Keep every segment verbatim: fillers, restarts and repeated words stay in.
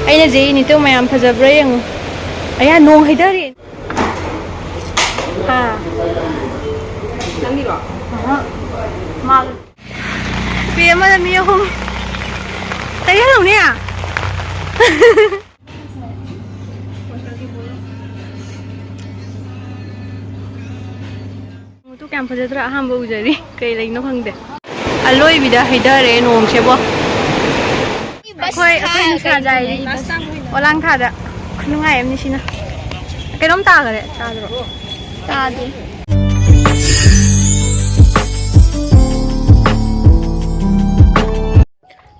ꯑꯩꯅ ꯖꯦ ꯏꯅꯤꯇꯨ ꯃꯌꯥꯝ ꯐꯖꯕ꯭ꯔꯥ ꯌꯦꯡꯉꯨ꯫ ꯑꯌꯥ, ꯅꯣꯡ ꯍꯩꯊꯔꯦ꯫ ꯍꯥ? ꯅꯪꯒꯤꯔꯣ? ꯑꯍ꯫ ꯃꯥꯜꯂꯦ꯫ ꯄꯦ ꯑꯃꯗ ꯃꯤ ꯑꯍꯨꯝ꯫ ꯀꯩ ꯍꯥꯏꯅꯣꯅꯦ? ꯃꯇꯨ ꯀꯌꯥꯝ ꯐꯖꯗ꯭ꯔꯥ? ꯑꯍꯥꯟꯕ ꯎꯖꯔꯤ꯫ ꯀꯩ ꯂꯩꯅꯣ ꯈꯪꯗꯦ꯫ ꯑꯂꯣꯏꯕꯤꯗ ꯍꯩꯊꯔꯦ ꯅꯣꯡꯁꯦꯕꯣ꯫ ꯑꯩꯈꯣꯏ, ꯑꯩꯈꯣꯏ ꯅꯨꯡꯁꯥ ꯌꯥꯏꯔꯤ꯫ ꯄꯣꯂꯥꯡ ꯊꯥꯗ꯫ ꯈꯨꯅꯨꯡꯉꯥꯏ ꯑꯃꯅꯤ ꯁꯤꯅ꯫ ꯀꯩꯅꯣꯝ ꯇꯥꯈꯔꯦ꯫ ꯇꯥꯗ꯭ꯔꯣ? ꯇꯥꯗꯦ꯫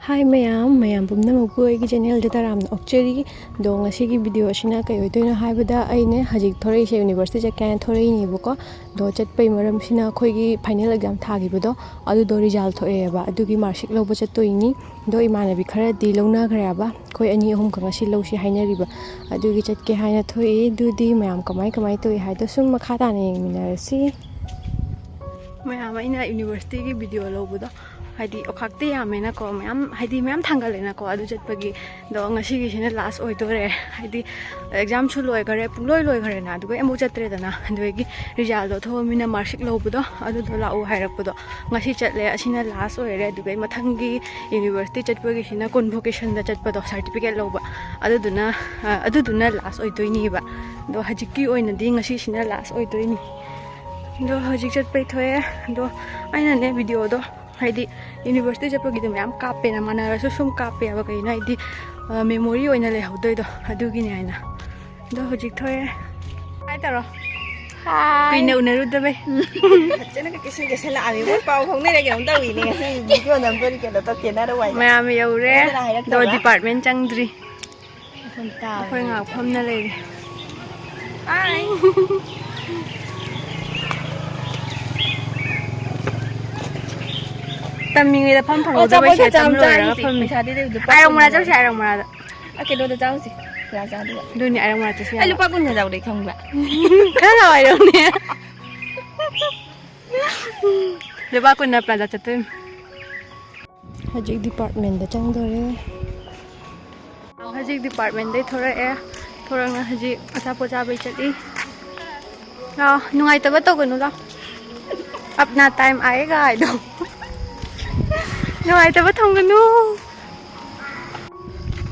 ꯍꯥꯏ ꯃꯌꯥꯝ, ꯃꯌꯥꯝ ꯄꯨꯝꯅꯃꯛꯄꯨ ꯑꯩꯒꯤ ꯆꯦꯅꯦꯜꯗ ꯇꯔꯥꯝꯅ ꯑꯣꯛꯆꯔꯤ꯫ ꯑꯗꯣ ꯉꯁꯤꯒꯤ ꯚꯤꯗꯤꯑꯣ ꯑꯁꯤꯅ ꯀꯩ ꯑꯣꯏꯗꯣꯏꯅꯣ ꯍꯥꯏꯕꯗ, ꯑꯩꯅꯦ ꯍꯧꯖꯤꯛ ꯊꯣꯔꯛꯏꯁꯦ ꯌꯨꯅꯤꯚꯔꯁꯤꯇꯤ ꯆꯠꯀꯦ ꯍꯥꯏꯅ ꯊꯣꯔꯛꯏꯅꯦꯕꯀꯣ꯫ ꯑꯗꯣ ꯆꯠꯄꯩ ꯃꯔꯝꯁꯤꯅ ꯑꯩꯈꯣꯏꯒꯤ ꯐꯥꯏꯅꯦꯜ ꯑꯦꯛꯖꯥꯝ ꯊꯥꯈꯤꯕꯗꯣ ꯑꯗꯨꯗꯣ ꯔꯤꯖꯜ ꯊꯣꯛꯑꯦꯕ, ꯑꯗꯨꯒꯤ ꯃꯥꯔꯛꯁꯤꯠ ꯂꯧꯕ ꯆꯠꯇꯣꯏꯅꯤ꯫ ꯑꯗꯣ ꯏꯃꯥꯟꯅꯕꯤ ꯈꯔꯗꯤ ꯂꯧꯅꯈ꯭ꯔꯦꯕ, ꯑꯩꯈꯣꯏ ꯑꯅꯤ ꯑꯍꯨꯝꯈꯛ ꯉꯁꯤ ꯂꯧꯁꯤ ꯍꯥꯏꯅꯔꯤꯕ꯫ ꯑꯗꯨꯒꯤ ꯆꯠꯀꯦ ꯍꯥꯏꯅ ꯊꯣꯛꯏ꯫ ꯑꯗꯨꯗꯤ ꯃꯌꯥꯝ ꯀꯃꯥꯏ ꯀꯃꯥꯏ ꯇꯧꯏ ꯍꯥꯏꯗꯣ ꯁꯨꯝ ꯃꯈꯥ ꯇꯥꯅ ꯌꯦꯡꯃꯤꯟꯅꯔꯁꯤ꯫ ꯃꯌꯥꯝ ꯑꯩꯅ ꯌꯨꯅꯤꯚꯔꯁꯤꯇꯤꯒꯤ ꯚꯤꯗꯤꯑꯣ ꯂꯧꯕꯗꯣ ꯍꯥꯏꯗꯤ ꯑꯣꯈꯥꯛꯇꯤ ꯌꯥꯝꯃꯦꯅꯀꯣ, ꯃꯌꯥꯝ ꯍꯥꯏꯗꯤ ꯃꯌꯥꯝ ꯊꯥꯡꯒꯠꯂꯦꯅꯀꯣ꯫ ꯑꯗꯨ ꯆꯠꯄꯒꯤ ꯑꯗꯣ ꯉꯁꯤꯒꯤꯁꯤꯅ ꯂꯥꯁ ꯑꯣꯏꯗꯣꯔꯦ꯫ ꯍꯥꯏꯗꯤ ꯑꯦꯛꯖꯥꯝꯁꯨ ꯂꯣꯏꯈꯔꯦ, ꯄꯨꯡꯂꯣꯏ ꯂꯣꯏꯈꯔꯦꯅ, ꯑꯗꯨꯒ ꯑꯃꯨꯛ ꯆꯠꯇ꯭ꯔꯦꯗꯅ꯫ ꯑꯗꯨꯗꯒꯤ ꯔꯤꯖꯜꯗꯣ ꯊꯣꯛꯑꯃꯤꯅ ꯃꯥꯔꯛꯁꯤꯠ ꯂꯧꯕꯗꯣ ꯑꯗꯨꯗꯣ ꯂꯥꯛꯑꯣ ꯍꯥꯏꯔꯛꯄꯗꯣ ꯉꯁꯤ ꯆꯠꯂꯦ꯫ ꯑꯁꯤꯅ ꯂꯥꯁ ꯑꯣꯏꯔꯦ꯫ ꯑꯗꯨꯒ ꯑꯩ ꯃꯊꯪꯒꯤ ꯌꯨꯅꯤꯚꯔꯁꯤꯇꯤ ꯆꯠꯄꯒꯤꯁꯤꯅ ꯀꯣꯟꯚꯣꯀꯦꯁꯟꯗ ꯆꯠꯄꯗꯣ, ꯁꯥꯔꯇꯤꯐꯤꯀꯦꯠ ꯂꯧꯕ, ꯑꯗꯨꯗꯨꯅ ꯑ, ꯑꯗꯨꯗꯨꯅ ꯂꯥꯁ ꯑꯣꯏꯗꯣꯏꯅꯦꯕ꯫ ꯑꯗꯣ ꯍꯧꯖꯤꯛꯀꯤ ꯑꯣꯏꯅꯗꯤ ꯉꯁꯤꯁꯤꯅ ꯂꯥꯁ ꯑꯣꯏꯗꯣꯏꯅꯤ꯫ ꯑꯗꯣ ꯍꯧꯖꯤꯛ ꯆꯠꯄꯩ ꯊꯣꯛꯑꯦ꯫ ꯑꯗꯣ ꯑꯩꯅꯅꯦ ꯚꯤꯗꯤꯑꯣꯗꯣ ꯍꯥꯏꯗꯤ ꯌꯨꯅꯤꯚꯔꯁꯤꯇꯤ ꯆꯠꯄꯒꯤꯗꯣ ꯃꯌꯥꯝ ꯀꯥꯞꯄꯦꯅ, ꯃꯥꯟꯅꯔꯁꯨ ꯁꯨꯝ ꯀꯥꯞꯄꯦꯕ꯫ ꯀꯩꯅꯣ ꯍꯥꯏꯗꯤ, ꯑ, ꯃꯦꯃꯣꯔꯤ ꯑꯣꯏꯅ ꯂꯩꯍꯧꯗꯣꯏꯗꯣ ꯑꯗꯨꯒꯤꯅꯦ ꯍꯥꯏꯅ꯫ ꯑꯗꯣ ꯍꯧꯖꯤꯛ ꯊꯣꯛꯑꯦ꯫ ꯍꯥꯏ ꯇꯧꯔꯣ꯫ ꯍꯥꯏ꯫ ꯀꯨꯏꯅ ꯎꯅꯔꯨꯗꯕꯩ꯫ ꯐꯖꯅꯒ ꯀꯦꯁꯟ ꯀꯦꯁꯜꯂꯛꯑꯃꯤ꯫ ꯃꯣꯏ ꯄꯥꯎ ꯐꯥꯎꯅꯔꯦ ꯀꯩꯅꯣꯝ ꯇꯧꯔꯤꯅꯦ ꯉꯁꯤ ꯚꯤꯗꯤꯑꯣ ꯅꯝꯗꯣꯔꯤ ꯀꯩꯅꯣ ꯇꯧ ꯀꯦꯅꯔ ꯋꯥꯏꯗ꯫ ꯃꯌꯥꯝ ꯌꯧꯔꯦ꯫ ꯑꯗꯨꯅ ꯑꯗꯣ ꯍꯥꯏꯔꯛꯇꯕ꯭ꯔꯥ? ꯗꯤꯄꯥꯔꯠꯃꯦꯟ ꯆꯪꯗ꯭ꯔꯤ꯫ ꯃꯈꯣꯟ ꯇꯥꯕ ꯑꯩꯈꯣꯏ ꯉꯥꯏꯍꯥꯛ ꯐꯝꯅ ꯂꯩꯔꯦ꯫ ꯍꯥꯏ꯫ ꯇꯝꯃꯤꯉꯩꯗ ꯐꯝ ꯑꯣ, ꯐꯪꯍꯧꯗꯕꯩ ꯑꯆꯥꯄꯣꯠ ꯁꯤꯗ ꯈꯔ ꯇꯝ ꯆꯥꯔꯤꯁꯤ꯫ ꯂꯣꯏꯔꯒ ꯐꯝꯃꯤ꯫ ꯄꯩꯁꯥꯗꯤ ꯂꯩꯕꯗꯣ ꯂꯨꯄꯥ ꯑꯥꯏꯔꯪ ꯀꯨꯟ ꯃꯅꯥ ꯂꯩ꯫ ꯆꯧꯁꯤ, ꯑꯥꯏꯔꯪ ꯃꯅꯥꯗ꯫ ꯑ, ꯀꯩꯅꯣꯗ ꯆꯥꯎꯁꯤ꯫ ꯄꯨꯔꯥ ꯆꯥꯗꯨꯒ꯫ ꯑꯗꯨꯅꯤ ꯑꯥꯏꯔꯪ ꯃꯅꯥ ꯆꯠꯁꯤ ꯑꯩ ꯍꯥꯏꯕ꯫ ꯂꯨꯄꯥ ꯀꯨꯟ ꯌꯥꯎꯔꯦ ꯈꯪꯕ꯭ꯔꯥ? ꯈꯔ ꯂꯥꯎ ꯍꯥꯏꯔꯛꯎꯅꯦ꯫ ꯂꯨꯄꯥ ꯀꯨꯟꯅ ꯄ꯭ꯂꯥꯖꯥ ꯆꯠꯇꯣꯏꯅꯤ꯫ ꯍꯧꯖꯤꯛ ꯗꯤꯄꯥꯔꯠꯃꯦꯟꯗ ꯆꯪꯗꯣꯔꯦ꯫ ꯍꯧꯖꯤꯛ ꯗꯤꯄꯥꯔꯠꯃꯦꯟꯗꯩ ꯊꯣꯔꯛꯑꯦ꯫ ꯊꯣꯔꯛꯅ ꯍꯧꯖꯤꯛ ꯑꯆꯥꯄꯣꯠ ꯆꯥꯕꯩ ꯆꯠꯂꯤ꯫ ꯂꯥꯛꯑꯣ, ꯅꯨꯡꯉꯥꯏꯇꯕ ꯇꯧꯒꯅꯨ, ꯂꯥꯛꯑꯣ꯫ ꯑꯞꯅꯥ ꯇꯥꯏꯝ ꯑꯥꯌꯦꯒꯥ ꯍꯥꯏꯗꯣ꯫ ꯅꯨꯡꯉꯥꯏꯇꯕ ꯊꯝꯒꯅꯨ꯫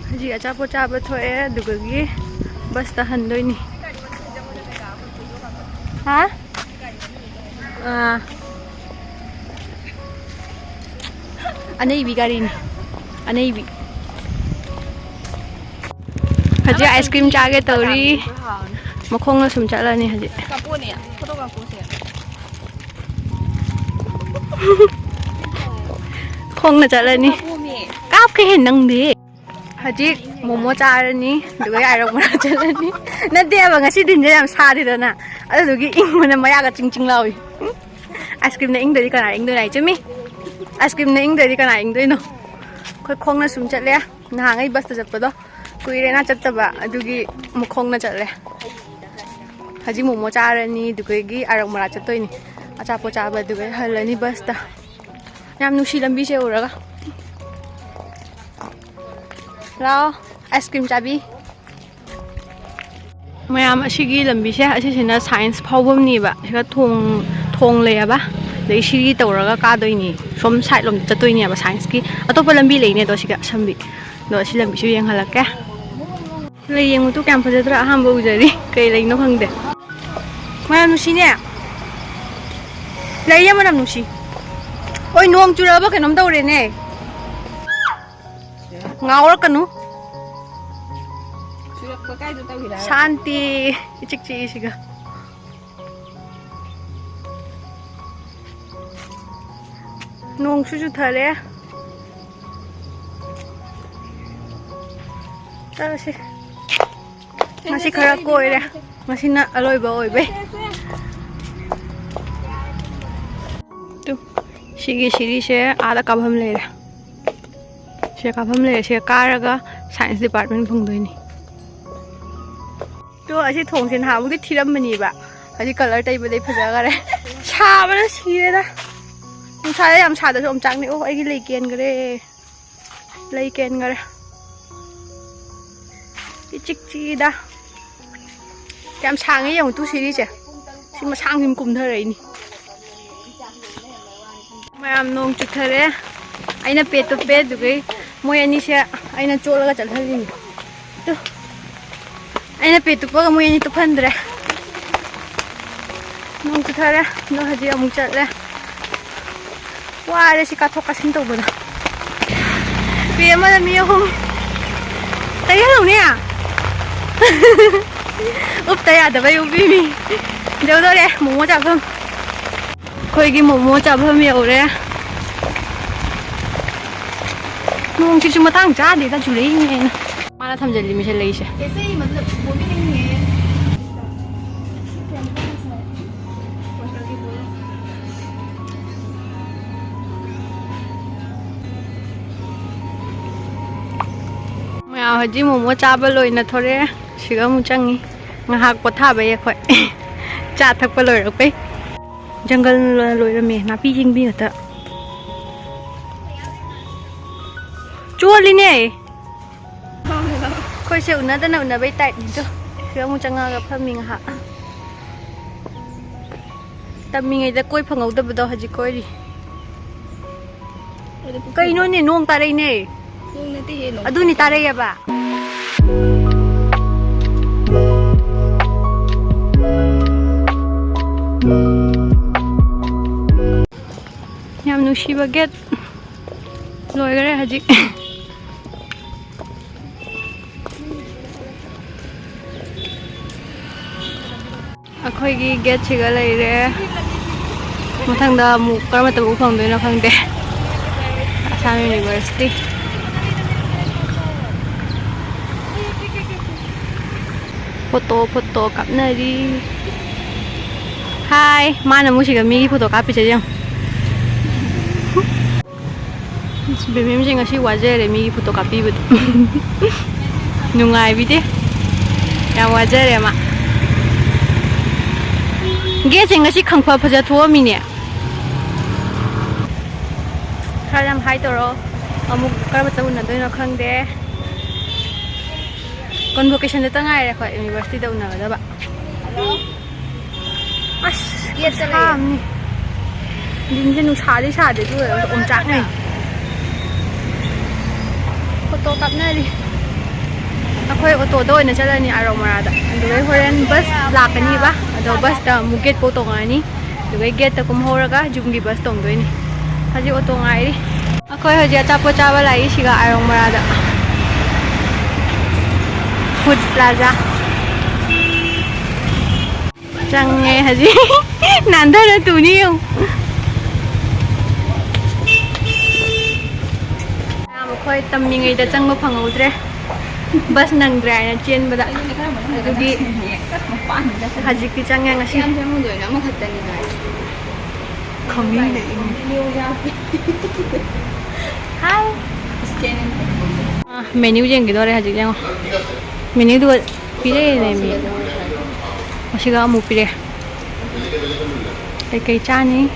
ꯍꯧꯖꯤꯛ ꯑꯆꯥꯄꯣꯠ ꯆꯥꯕ ꯊꯣꯛꯑꯦ, ꯑꯗꯨꯒꯒꯤ ꯕꯁꯇ ꯍꯟꯗꯣꯏꯅꯤ꯫ ꯍꯥ? ꯑꯥ꯫ ꯑꯅꯩꯕꯤ ꯒꯥꯔꯤꯅꯤ꯫ ꯑꯅꯩꯕꯤ꯫ ꯍꯧꯖꯤꯛ ꯑꯥꯏꯁ ꯀ꯭ꯔꯤꯝ ꯆꯥꯒꯦ ꯇꯧꯔꯤ꯫ ꯃꯈꯣꯡꯅ ꯁꯨꯝ ꯆꯠꯂꯅꯤ ꯍꯧꯖꯤꯛ꯫ ꯀꯥꯞꯄꯣꯅꯦ, ꯐꯣꯇꯣ ꯀꯥꯞꯄꯣꯁꯦ꯫ ꯈꯣꯡꯅ ꯆꯠꯂꯅꯤ꯫ ꯀꯥꯞꯄꯣꯃꯦ꯫ ꯀꯥꯞꯀꯦꯍꯦ ꯅꯪꯗꯤ꯫ ꯍꯧꯖꯤꯛ ꯃꯣꯃꯣ ꯆꯥꯔꯅꯤ, ꯑꯗꯨꯒ ꯑꯥꯏꯔꯛ ꯃꯅꯥꯛ ꯆꯠꯂꯅꯤ꯫ ꯅꯠꯇꯦꯕ, ꯉꯁꯤ ꯗꯤꯟꯁꯦ ꯌꯥꯝ ꯁꯥꯗꯦꯗꯅ, ꯑꯗꯨꯗꯨꯒꯤ ꯏꯪꯕꯅ ꯃꯌꯥꯒ ꯆꯤꯡ ꯆꯤꯡ ꯂꯥꯎꯏ꯫ ꯑꯥꯏꯁ ꯀ꯭ꯔꯤꯝꯅ ꯏꯪꯗ꯭ꯔꯗꯤ ꯀꯅꯥ ꯏꯪꯗꯣꯏꯅꯣ? ꯍꯥꯏ ꯆꯨꯝꯃꯤ, ꯑꯥꯏꯁ ꯀ꯭ꯔꯤꯝꯅ ꯏꯪꯗ꯭ꯔꯗꯤ ꯀꯅꯥ ꯏꯪꯗꯣꯏꯅꯣ? ꯑꯩꯈꯣꯏ ꯈꯣꯡꯅ ꯁꯨꯝ ꯆꯠꯂꯦ, ꯅꯍꯥꯟꯉꯩ ꯕꯁꯇ ꯆꯠꯄꯗꯣ ꯀꯨꯏꯔꯦꯅ ꯆꯠꯇꯕ, ꯑꯗꯨꯒꯤ ꯑꯃꯨꯛ ꯈꯣꯡꯅ ꯆꯠꯂꯦ꯫ ꯍꯧꯖꯤꯛ ꯃꯣꯃꯣ ꯆꯥꯔꯅꯤ, ꯑꯗꯨꯗꯒꯤ ꯑꯥꯏꯔꯛ ꯃꯅꯥꯛ ꯆꯠꯇꯣꯏꯅꯤ꯫ ꯑꯆꯥꯄꯣꯠ ꯆꯥꯕ, ꯑꯗꯨꯒ ꯍꯜꯂꯅꯤ ꯕꯁꯇ꯫ ꯌꯥꯝ ꯅꯨꯡꯁꯤ ꯂꯝꯕꯤꯁꯦ ꯎꯔꯒ꯫ ꯂꯥꯛꯑꯣ, ꯑꯥꯏꯁ ꯀ꯭ꯔꯤꯝ ꯆꯥꯕꯤ꯫ ꯃꯌꯥꯝ, ꯑꯁꯤꯒꯤ ꯂꯝꯕꯤꯁꯦ, ꯑꯁꯤꯁꯤꯅ ꯁꯥꯏꯟꯁ ꯐꯥꯎꯐꯝꯅꯦꯕ꯫ ꯁꯤꯒ ꯊꯣꯡ, ꯊꯣꯡ ꯂꯩꯌꯦꯕ꯫ ꯑꯗꯩ ꯁꯤꯒꯤ ꯇꯧꯔꯒ ꯀꯥꯗꯣꯏꯅꯤ꯫ ꯁꯣꯝ ꯁꯥꯏꯠ ꯂꯣꯝꯗ ꯆꯠꯇꯣꯏꯅꯦꯕ ꯁꯥꯏꯟꯁꯀꯤ꯫ ꯑꯇꯣꯞꯄ ꯂꯝꯕꯤ ꯂꯩꯅꯦ ꯑꯗꯣ, ꯁꯤꯒ ꯑꯁꯝꯕꯤ꯫ ꯑꯗꯣ ꯑꯁꯤ ꯂꯝꯕꯤꯁꯨ ꯌꯦꯡꯍꯜꯂꯛꯀꯦ꯫ ꯂꯩ ꯌꯦꯡꯉꯨꯇꯨ, ꯀꯌꯥꯝ ꯐꯖꯗ꯭ꯔꯥ? ꯑꯍꯥꯟꯕ ꯎꯖꯔꯤ꯫ ꯀꯩ ꯂꯩꯅꯣ ꯈꯪꯗꯦ꯫ ꯃꯅꯝ ꯅꯨꯡꯁꯤꯅꯦ꯫ ꯂꯩꯌꯦ, ꯃꯅꯝ ꯅꯨꯡꯁꯤ꯫ ꯑꯣꯏ, ꯅꯣꯡ ꯆꯨꯔꯛꯑꯕ ꯀꯩꯅꯣꯝ ꯇꯧꯔꯦꯅꯦ꯫ ꯉꯥꯎꯔꯛꯀꯅꯨ꯫ ꯆꯨꯔꯛꯄ ꯀꯥꯏꯗ ꯇꯧꯔꯤꯔꯥ? ꯁꯥꯟꯇꯤ꯫ ꯏꯆꯤꯛ ꯆꯤꯛꯏꯁꯤꯒ꯫ ꯅꯣꯡꯁꯨ ꯆꯨꯊꯔꯦ꯫ ꯆꯠꯂꯁꯤ꯫ ꯉꯁꯤ ꯈꯔ ꯀꯣꯏꯔꯦ꯫ ꯉꯁꯤꯅ ꯑꯔꯣꯏꯕ ꯑꯣꯏꯕꯩ꯫ ꯇꯨ, ꯁꯤꯒꯤ ꯁꯤꯔꯤꯁꯦ ꯑꯥꯗ ꯀꯥꯐꯝ ꯂꯩꯔꯦ꯫ ꯁꯤꯗ ꯀꯥꯐꯝ ꯂꯩꯔꯦ꯫ ꯁꯤꯗ ꯀꯥꯔꯒ ꯁꯥꯏꯟꯁ ꯗꯤꯄꯥꯔꯠꯃꯦꯟ ꯐꯪꯗꯣꯏꯅꯤ꯫ ꯇꯣ, ꯑꯁꯤ ꯊꯣꯡꯁꯦ ꯅꯍꯥꯟꯃꯨꯛꯇꯤ ꯊꯤꯔꯝꯕꯅꯦꯕ, ꯍꯧꯖꯤꯛ ꯀꯂꯔ ꯇꯩꯕꯗꯩ ꯐꯖꯈꯔꯦ꯫ ꯁꯥꯕꯅ ꯁꯤꯔꯦꯗ꯫ ꯅꯨꯡꯁꯥꯗ ꯌꯥꯝ ꯁꯥꯗ꯭ꯔꯁꯨ ꯑꯣꯝꯆꯥꯛꯅꯩ꯫ ꯑꯣ, ꯑꯩꯒꯤ ꯂꯩ ꯀꯦꯟꯈꯔꯦ꯫ ꯂꯩ ꯀꯦꯟꯈꯔꯦ꯫ ꯏꯆꯤꯛ ꯆꯤꯛꯏꯗ꯫ ꯌꯥꯝ ꯁꯥꯡꯉꯦ ꯌꯦꯡꯉꯨ, ꯇꯨ ꯁꯤꯔꯤꯁꯦ꯫ ꯁꯤ ꯃꯁꯥꯡꯁꯤꯃ ꯀꯨꯝꯊꯔꯛꯏꯅꯤ꯫ ꯃꯌꯥꯝ ꯅꯣꯡ ꯆꯨꯊꯔꯦ꯫ ꯑꯩꯅ ꯄꯦꯠ ꯇꯨꯞꯄꯦ, ꯑꯗꯨꯒꯩ ꯃꯣꯏ ꯑꯅꯤꯁꯦ ꯑꯩꯅ ꯆꯣꯠꯂꯒ ꯆꯠꯍꯜꯂꯤꯅꯤ꯫ ꯇꯨ꯫ ꯑꯩꯅ ꯄꯦꯠ ꯇꯨꯞꯄꯒ ꯃꯣꯏ ꯑꯅꯤ ꯇꯨꯞꯍꯟꯗ꯭ꯔꯦ꯫ ꯅꯣꯡ ꯆꯨꯊꯔꯦ꯫ ꯑꯗꯣ ꯍꯧꯖꯤꯛ ꯑꯃꯨꯛ ꯆꯠꯂꯦ꯫ ꯋꯥꯔꯦ ꯁꯤ ꯀꯥꯊꯣꯛ ꯀꯥꯁꯤꯟ ꯇꯧꯕꯗ꯫ ꯄꯦ ꯑꯃꯗ ꯃꯤ ꯑꯍꯨꯝ꯫ ꯇꯩꯍꯜꯂꯧꯅꯦ꯫ ꯎꯞꯇ ꯌꯥꯗꯕꯩ ꯎꯞꯄꯤꯃꯤ꯫ ꯌꯧꯗꯧꯔꯦ ꯃꯣꯃꯣ ꯆꯥꯐꯝ꯫ ꯑꯩꯈꯣꯏꯒꯤ ꯃꯣꯃꯣ ꯆꯥꯐꯝ ꯌꯧꯔꯦ꯫ ꯅꯣꯡꯁꯤꯁꯨ ꯃꯇꯥꯡ ꯆꯥꯗꯦꯗ, ꯆꯨꯔꯛꯏꯅꯦꯅ꯫ ꯃꯥꯅ ꯊꯝꯖꯜꯂꯤ ꯃꯤꯁꯦ ꯂꯩꯁꯦ꯫ ऐसे ही मतलब वो भी नहीं है। ꯃꯌꯥꯝ ꯍꯧꯖꯤꯛ ꯃꯣꯃꯣ ꯆꯥꯕ ꯂꯣꯏꯅ ꯊꯣꯔꯛꯑꯦ꯫ ꯁꯤꯒ ꯑꯃꯨꯛ ꯆꯪꯉꯤ꯫ ꯉꯥꯏꯍꯥꯛ ꯄꯣꯊꯥꯕꯩ ꯑꯩꯈꯣꯏ꯫ ꯆꯥ ꯊꯛꯄ ꯂꯣꯏꯔꯛꯄꯩ꯫ ꯖꯪꯒꯜ ꯂꯣꯏꯔꯝꯃꯦ, ꯅꯥꯄꯤ ꯁꯤꯡꯕꯤ ꯉꯥꯛꯇ꯫ ꯆꯣꯠꯂꯤꯅꯦ꯫ ꯑꯩꯈꯣꯏꯁꯦ ꯎꯅꯗꯅ ꯎꯅꯕꯩ ꯇꯥꯏꯞꯅꯤꯗꯣ꯫ ꯁꯤꯗ ꯑꯃꯨꯛ ꯆꯪꯉꯛꯑꯒ ꯐꯝꯃꯤ ꯉꯥꯏꯍꯥꯛ꯫ ꯇꯝꯃꯤꯉꯩꯗ ꯀꯣꯏ ꯐꯪꯍꯧꯗꯕꯗꯣ ꯍꯧꯖꯤꯛ ꯀꯣꯏꯔꯤ꯫ ꯀꯩꯅꯣꯅꯦ, ꯅꯣꯡ ꯇꯥꯔꯛꯏꯅꯦ꯫ ꯅꯣꯡ ꯅꯠꯇꯦꯍꯦ, ꯅꯣꯡ ꯑꯗꯨꯅꯤ ꯇꯥꯔꯛꯑꯦꯕ꯫ ꯌꯥꯝ ꯅꯨꯡꯁꯤꯕ ꯒꯦꯠ ꯂꯣꯏꯈꯔꯦ ꯍꯧꯖꯤꯛ꯫ ꯑꯩꯈꯣꯏꯒꯤ ꯒꯦꯠꯁꯤꯒ ꯂꯩꯔꯦ꯫ ꯃꯊꯪꯗ ꯑꯃꯨꯛ ꯀꯔꯝꯕ ꯃꯇꯝꯗ ꯎ ꯐꯪꯗꯣꯏꯅꯣ ꯈꯪꯗꯦ꯫ ꯑꯁꯥꯝ ꯌꯨꯅꯤꯚꯔꯁꯤꯇꯤ꯫ ꯐꯣꯇꯣ, ꯐꯣꯇꯣ ꯀꯥꯞꯅꯔꯤ꯫ ꯍꯥꯏ, ꯃꯥꯅ ꯑꯃꯨꯛ ꯁꯤꯒ ꯃꯤꯒꯤ ꯐꯣꯇꯣ ꯀꯥꯞꯄꯤꯁꯦ ꯌꯦꯡꯉꯨ꯫ ꯕꯦꯃꯦꯝꯁꯦ ꯉꯁꯤ ꯋꯥꯖꯔꯦ ꯃꯤꯒꯤ ꯐꯣꯇꯣ ꯀꯥꯞꯄꯤꯕꯗ꯫ ꯅꯨꯡꯉꯥꯏꯕꯤꯗꯦ꯫ ꯌꯥꯝ ꯋꯥꯖꯔꯦ ꯃꯥ꯫ ꯒꯦꯠꯁꯦ ꯉꯁꯤ ꯈꯪꯐ ꯐꯖ ꯊꯣꯛꯑꯝꯃꯤꯅꯦ꯫ ꯈꯔ ꯌꯥꯝ ꯍꯥꯏ ꯇꯧꯔꯣ꯫ ꯑꯃꯨꯛ ꯀꯔꯝꯕ ꯆꯠ ꯎꯅꯗꯣꯏꯅꯣ ꯈꯪꯗꯦ꯫ Convocation ꯗꯇ ꯉꯥꯏꯔꯦ ꯑꯩꯈꯣꯏ university ꯗ ꯎꯅꯒꯗꯕ꯫ ꯑꯁ, ꯌꯦꯠꯇ ꯂꯩꯌꯦ꯫ ꯈꯨꯁꯥ ꯑꯃꯅꯤ꯫ ꯅꯨꯡꯗꯤꯟꯁꯦ ꯅꯨꯡꯁꯥꯗꯤ ꯁꯥꯗꯦ, ꯑꯗꯨ ꯑꯣꯏꯔꯒꯁꯨ ꯑꯣꯝꯆꯥꯛꯅꯩ꯫ Photo ꯀꯥꯞꯅꯔꯤ꯫ ꯑꯩꯈꯣꯏ auto ꯗ ꯑꯣꯏꯅ ꯆꯠꯂꯅꯤ ꯑꯔꯧ ꯃꯔꯥꯗ꯫ ꯑꯗꯨꯗꯩ ꯍꯣꯔꯦꯟ bus ꯂꯥꯛꯀꯅꯤꯕ꯫ ꯑꯗꯣ bus ꯇ ꯑꯃꯨꯛ gate ꯐꯥꯎ ꯇꯣꯡꯉꯛꯑꯅꯤ꯫ ꯑꯗꯨꯗꯩ gate ꯇ ꯀꯨꯝꯍꯧꯔꯒ ꯌꯨꯝꯒꯤ bus ꯇꯣꯡꯗꯣꯏꯅꯤ꯫ ꯍꯧꯖꯤꯛ auto ꯉꯥꯏꯔꯤ꯫ ꯑꯩꯈꯣꯏ ꯍꯧꯖꯤꯛ ꯑꯆꯥꯄꯣꯠ ꯆꯥꯕ ꯂꯥꯛꯏ ꯁꯤꯒ ꯑꯔꯧ ꯃꯔꯥꯗ꯫ Food Plaza꯫ ꯆꯪꯉꯦ ꯍꯧꯖꯤꯛ꯫ ꯅꯥꯟꯊꯔ ꯇꯨꯅꯤ ꯌꯦꯡꯉꯨ꯫ ꯃꯌꯥꯝ ꯑꯩꯈꯣꯏ ꯇꯝꯃꯤꯉꯩꯗ ꯆꯪꯕ ꯐꯪꯍꯧꯗ꯭ꯔꯦ꯫ Bus ꯅꯪꯗ꯭ꯔꯦ ꯍꯥꯏꯅ ꯆꯦꯟꯕꯗ꯫ ꯑꯗꯨꯒꯤ ꯍꯧꯖꯤꯛꯇꯤ ꯆꯪꯉꯦ ꯉꯁꯤ꯫ ꯈꯪꯅꯤꯡꯗꯦ꯫ Hi꯫ ꯑꯥ, menu ꯌꯦꯡꯈꯤꯗꯣꯔꯦ ꯍꯧꯖꯤꯛ, ꯌꯦꯡꯉꯣ꯫ Menu ꯗꯨꯒ ꯄꯤꯔꯛꯏꯅꯦ ꯃꯤ꯫ ꯃꯁꯤꯒ ꯑꯃꯨꯛ ꯄꯤꯔꯛꯑꯦ꯫ ꯀꯩꯀꯩ ꯆꯥꯅꯤ?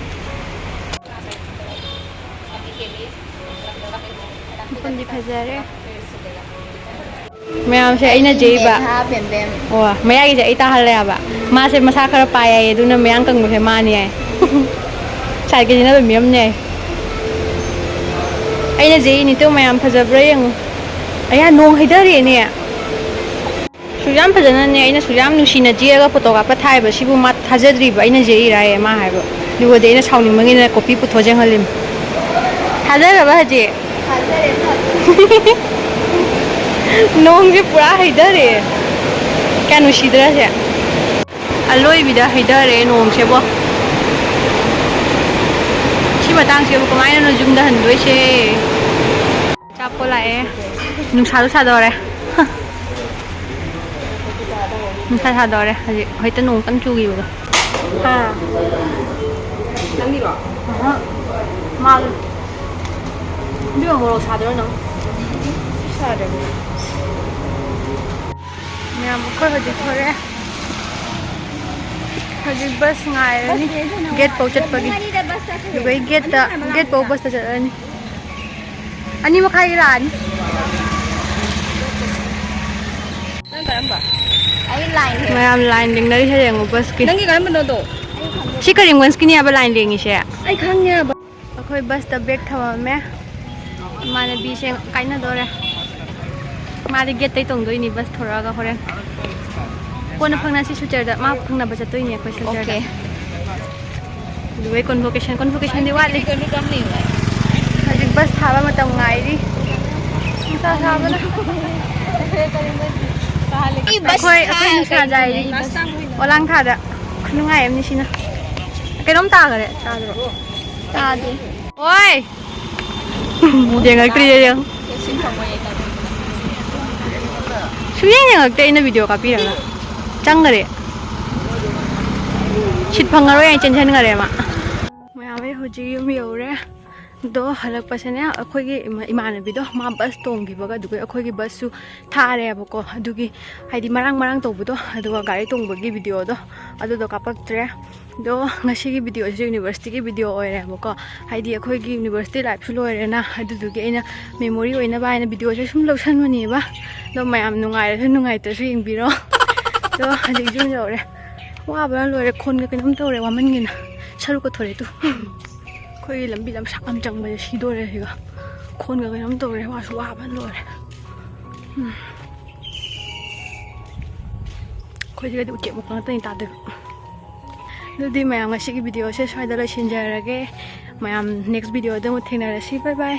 ꯃꯐꯝꯗꯤ ꯐꯖꯔꯦ꯫ ꯃꯌꯥꯝꯁꯦ ꯑꯩꯅ ꯖꯦꯛꯏꯕ꯫ ꯃꯦꯘꯥ ꯕꯦꯝꯕꯦꯝ꯫ ꯑꯣ, ꯃꯌꯥꯏꯒꯤꯁꯦ ꯑꯩ ꯇꯥꯍꯜꯂꯦ ꯍꯥꯏꯕ꯫ ꯃꯥꯁꯦ ꯃꯁꯥ ꯈꯔ ꯄꯥꯏ ꯍꯥꯏꯌꯦ, ꯑꯗꯨꯅ ꯃꯌꯥꯡ ꯀꯪꯕꯁꯦ ꯃꯥꯅꯤ ꯍꯥꯏ꯫ Side ꯀꯤꯁꯤꯅ ꯑꯗꯨꯝ ꯃꯤꯔꯝꯅꯦ ꯍꯥꯏ꯫ ꯑꯩꯅ ꯖꯦꯛꯏꯅꯤ ꯇꯨ, ꯃꯌꯥꯝ ꯐꯖꯕ꯭ꯔꯥ ꯌꯦꯡꯉꯨ꯫ ꯑꯌꯥ, ꯅꯣꯡ ꯍꯩꯊꯔꯛꯑꯦꯅꯦ꯫ ꯁꯨꯛꯌꯥꯝ ꯐꯖꯅꯅꯦ, ꯑꯩꯅ ꯁꯨꯛꯌꯥꯝ ꯅꯨꯡꯁꯤꯅ ꯖꯦꯛꯑꯒ photo ꯀꯥꯞꯄ ꯊꯥꯏꯕ꯫ ꯁꯤꯕꯨ ꯃꯥ ꯊꯥꯖꯗ꯭ꯔꯤꯕ ꯑꯩꯅ ꯖꯦꯛꯏꯔꯥ ꯍꯥꯏꯌꯦ ꯃꯥ ꯍꯥꯏꯕ꯫ ꯑꯗꯨꯒꯗꯤ ꯑꯩꯅ ꯁꯥꯎꯅꯤꯡꯕꯒꯤꯅꯦ copy ꯄꯨꯊꯣꯛ ꯌꯦꯡꯍꯜꯂꯤꯝ꯫ ꯊꯥꯖꯔꯕ ꯍꯧꯖꯤꯛ? ꯊꯥꯖꯔꯦ, ꯊꯥꯖꯔꯦ꯫ ꯅꯣꯡꯁꯦ ꯄꯨꯔꯥ ꯍꯩꯊꯔꯛꯑꯦ꯫ ꯀꯌꯥ ꯅꯨꯡꯁꯤꯗ꯭ꯔꯥ ꯁꯦ? ꯑꯂꯣꯏꯕꯤꯗ ꯍꯩꯊꯔꯦ ꯅꯣꯡꯁꯦꯕꯣ꯫ ꯁꯤ ꯃꯇꯥꯡꯁꯤꯕꯨ ꯀꯃꯥꯏꯅꯅꯣ ꯌꯨꯝꯗ ꯍꯟꯗꯣꯏꯁꯦ? ꯑꯆꯥꯄꯣꯠ ꯂꯥꯛꯑꯦ꯫ ꯅꯨꯡꯁꯥꯁꯨ ꯁꯥꯗꯣꯔꯦ꯫ ꯅꯨꯡꯁꯥ ꯁꯥꯗꯣꯔꯦ ꯍꯧꯖꯤꯛ꯫ ꯍꯦꯛꯇ ꯅꯣꯡ ꯀꯟꯅ ꯆꯨꯈꯤꯕꯗꯣ꯫ ꯍꯥ? ꯅꯪꯒꯤꯔꯣ? ꯑꯍ꯫ ꯃꯥꯒꯤ꯫ ꯏꯕꯦꯝꯃ, ꯃꯣꯔꯣꯛ ꯁꯥꯗꯣꯏꯔꯣ ꯅꯪ? ꯁꯥꯗ꯭ꯔꯦ꯫ ꯃꯌꯥꯝ, ꯑꯩꯈꯣꯏ ꯍꯧꯖꯤꯛ ꯊꯣꯔꯛꯑꯦ꯫ ꯍꯧꯖꯤꯛ bus ꯉꯥꯏꯔꯅꯤ꯫ Gate ꯐꯥꯎ ꯆꯠꯄꯒꯤ꯫ ꯑꯗꯨꯒ gate ꯇ, gate ꯐꯥꯎ bus ꯇ ꯆꯠꯂꯅꯤ꯫ ꯑꯅꯤ ꯃꯈꯥꯏꯒꯤ ꯂꯥꯛꯑꯅꯤ꯫ ꯑꯩ ꯂꯥꯏꯟ ꯂꯦꯡ- ꯃꯌꯥꯝ ꯂꯥꯏꯟ ꯂꯦꯡꯅꯔꯤꯁꯦ ꯌꯦꯡꯉꯣ, ꯕꯁꯀꯤ꯫ ꯅꯪꯒꯤ ꯀꯔꯝꯕꯅꯣꯗꯣ? ꯁꯤ ꯀꯔꯤꯝꯒꯟꯖꯀꯤꯅꯦ ꯍꯥꯏꯕ ꯂꯥꯏꯟ ꯂꯦꯡꯉꯤꯁꯦ? ꯑꯩ ꯈꯪꯉꯦ ꯍꯥꯏꯕ꯫ ꯑꯩꯈꯣꯏ ꯕꯁꯇ ꯕꯦꯒ ꯊꯝꯃꯝꯃꯦ꯫ ꯏꯃꯥꯟꯅꯕꯤꯁꯦ ꯀꯥꯏꯅꯗꯣꯔꯦ꯫ ꯃꯥꯗꯤ ꯒꯦꯠꯇꯩ ꯇꯣꯡꯗꯣꯏꯅꯤ ꯕꯁ ꯊꯣꯔꯛꯑꯒ ꯍꯣꯔꯦꯟ꯫ ꯀꯣꯟꯅ ꯐꯪꯅꯁꯤ ꯁꯨꯆꯔꯗ꯫ ꯃꯥ ꯐꯪꯅꯕ ꯆꯠꯇꯣꯏꯅꯤ ꯑꯩꯈꯣꯏ ꯁꯨꯆꯔꯗ꯫ ꯑꯣꯀꯦ꯫ ꯑꯗꯨꯒ ꯀꯣꯟꯚꯣꯀꯦꯁꯟ, ꯀꯣꯟꯚꯣꯀꯦꯁꯟꯗꯤ ꯋꯥꯠꯂꯤ꯫ ꯍꯧꯖꯤꯛ ꯕꯁ ꯊꯥꯕ ꯃꯇꯝ ꯉꯥꯏꯔꯤ꯫ ꯅꯨꯡꯁꯥ ꯁꯥꯕꯅ꯫ ꯑꯩꯈꯣꯏ, ꯑꯩꯈꯣꯏ ꯅꯨꯡꯁꯥ ꯌꯥꯏꯔꯤ꯫ ꯑꯣꯂꯥꯡ ꯊꯥꯗ꯫ ꯈꯨꯅꯨꯡꯉꯥꯏ ꯑꯃꯅꯤ ꯁꯤꯅ꯫ ꯀꯩꯅꯣꯝ ꯇꯥꯈꯔꯦ꯫ ꯇꯥꯗ꯭ꯔꯣ? ꯇꯥꯗꯦ꯫ ꯑꯣꯏ! ꯌꯦꯡꯉꯛꯇ꯭ꯔꯤꯌꯦ, ꯌꯦꯡꯉꯣ꯫ ꯁꯨꯡꯌꯦꯡ ꯌꯦꯡꯉꯛꯇꯦ ꯑꯩꯅ ꯚꯤꯗꯤꯑꯣ ꯀꯥꯞꯄꯤꯔꯒ꯫ ꯆꯪꯈꯔꯦ꯫ ꯁꯤꯠ ꯐꯪꯉꯔꯣꯏ ꯍꯥꯏꯅ ꯆꯦꯟꯁꯤꯟꯈꯔꯦ ꯃꯥ꯫ ꯃꯌꯥꯝ, ꯑꯩ ꯍꯧꯖꯤꯛ ꯌꯨꯝ ꯌꯧꯔꯦ꯫ ꯑꯗꯣ ꯍꯜꯂꯛꯄꯁꯦꯅꯦ, ꯑꯩꯈꯣꯏꯒꯤ ꯏꯃꯥ-, ꯏꯃꯥꯟꯅꯕꯤꯗꯣ ꯃꯥ ꯕꯁ ꯇꯣꯡꯈꯤꯕꯒ, ꯑꯗꯨꯒ ꯑꯩꯈꯣꯏꯒꯤ ꯕꯁꯁꯨ ꯊꯥꯔꯦꯕꯀꯣ꯫ ꯑꯗꯨꯒꯤ, ꯍꯥꯏꯗꯤ, ꯃꯔꯥꯡ ꯃꯔꯥꯡ ꯇꯧꯕꯗꯣ, ꯑꯗꯨꯒ ꯒꯥꯔꯤ ꯇꯣꯡꯕꯒꯤ ꯚꯤꯗꯤꯑꯣꯗꯣ, ꯑꯗꯨꯗꯣ ꯀꯥꯞꯄꯛꯇ꯭ꯔꯦ꯫ ꯑꯗꯣ ꯉꯁꯤꯒꯤ ꯚꯤꯗꯤꯑꯣꯁꯤꯁꯨ ꯌꯨꯅꯤꯚꯔꯁꯤꯇꯤꯒꯤ ꯚꯤꯗꯤꯑꯣ ꯑꯣꯏꯔꯦꯕꯀꯣ꯫ ꯍꯥꯏꯗꯤ ꯑꯩꯈꯣꯏꯒꯤ ꯌꯨꯅꯤꯚꯔꯁꯤꯇꯤ ꯂꯥꯏꯐꯁꯨ ꯂꯣꯏꯔꯦꯅ, ꯑꯗꯨꯗꯨꯒꯤ ꯑꯩꯅ ꯃꯦꯃꯣꯔꯤ ꯑꯣꯏꯅꯕ ꯍꯥꯏꯅ ꯚꯤꯗꯤꯑꯣꯁꯦ ꯁꯨꯝ ꯂꯧꯁꯟꯕꯅꯦꯕ꯫ ꯑꯗꯣ ꯃꯌꯥꯝ ꯅꯨꯡꯉꯥꯏꯔꯁꯨ ꯅꯨꯡꯉꯥꯏꯇ꯭ꯔꯁꯨ ꯌꯦꯡꯕꯤꯔꯣ꯫ ꯑꯗꯣ ꯍꯧꯖꯤꯛ ꯌꯨꯝ ꯌꯧꯔꯦ꯫ ꯋꯥꯕꯅ ꯂꯣꯏꯔꯦ꯫ ꯈꯣꯟꯒ ꯀꯩꯅꯣꯝ ꯇꯧꯔꯦ ꯋꯥꯃꯟꯒꯤꯅ꯫ ꯁꯔꯨꯛꯀ ꯊꯣꯔꯦ ꯇꯨ꯫ ꯑꯩꯈꯣꯏꯒꯤ ꯂꯝꯕꯤ ꯂꯝꯁꯥꯡ ꯑꯃ ꯆꯪꯕꯁꯦ ꯁꯤꯗꯣꯔꯦ ꯁꯤꯒ꯫ ꯈꯣꯟꯒ ꯀꯩꯅꯣꯝ ꯇꯧꯔꯦ꯫ ꯋꯥꯁꯨ ꯋꯥꯕꯅ ꯂꯣꯏꯔꯦ꯫ ꯎꯝ꯫ ꯑꯩꯈꯣꯏ ꯁꯤꯒꯗꯤ ꯎꯆꯦꯛ ꯃꯈꯣꯟ ꯉꯥꯛꯇꯅꯤ ꯇꯥꯗꯣꯏꯕ꯫ ꯑꯗꯨꯗꯤ ꯃꯌꯥꯝ, ꯉꯁꯤꯒꯤ ꯚꯤꯗꯤꯑꯣꯁꯦ ꯁ꯭ꯋꯥꯏꯗ ꯂꯣꯏꯁꯤꯟꯖꯔꯒꯦ꯫ ꯃꯌꯥꯝ, ꯅꯦꯛꯁ ꯚꯤꯗꯤꯑꯣꯗ ꯑꯃꯨꯛ ꯊꯦꯡꯅꯔꯁꯤ꯫ ꯕꯥꯏ ꯕꯥꯏ꯫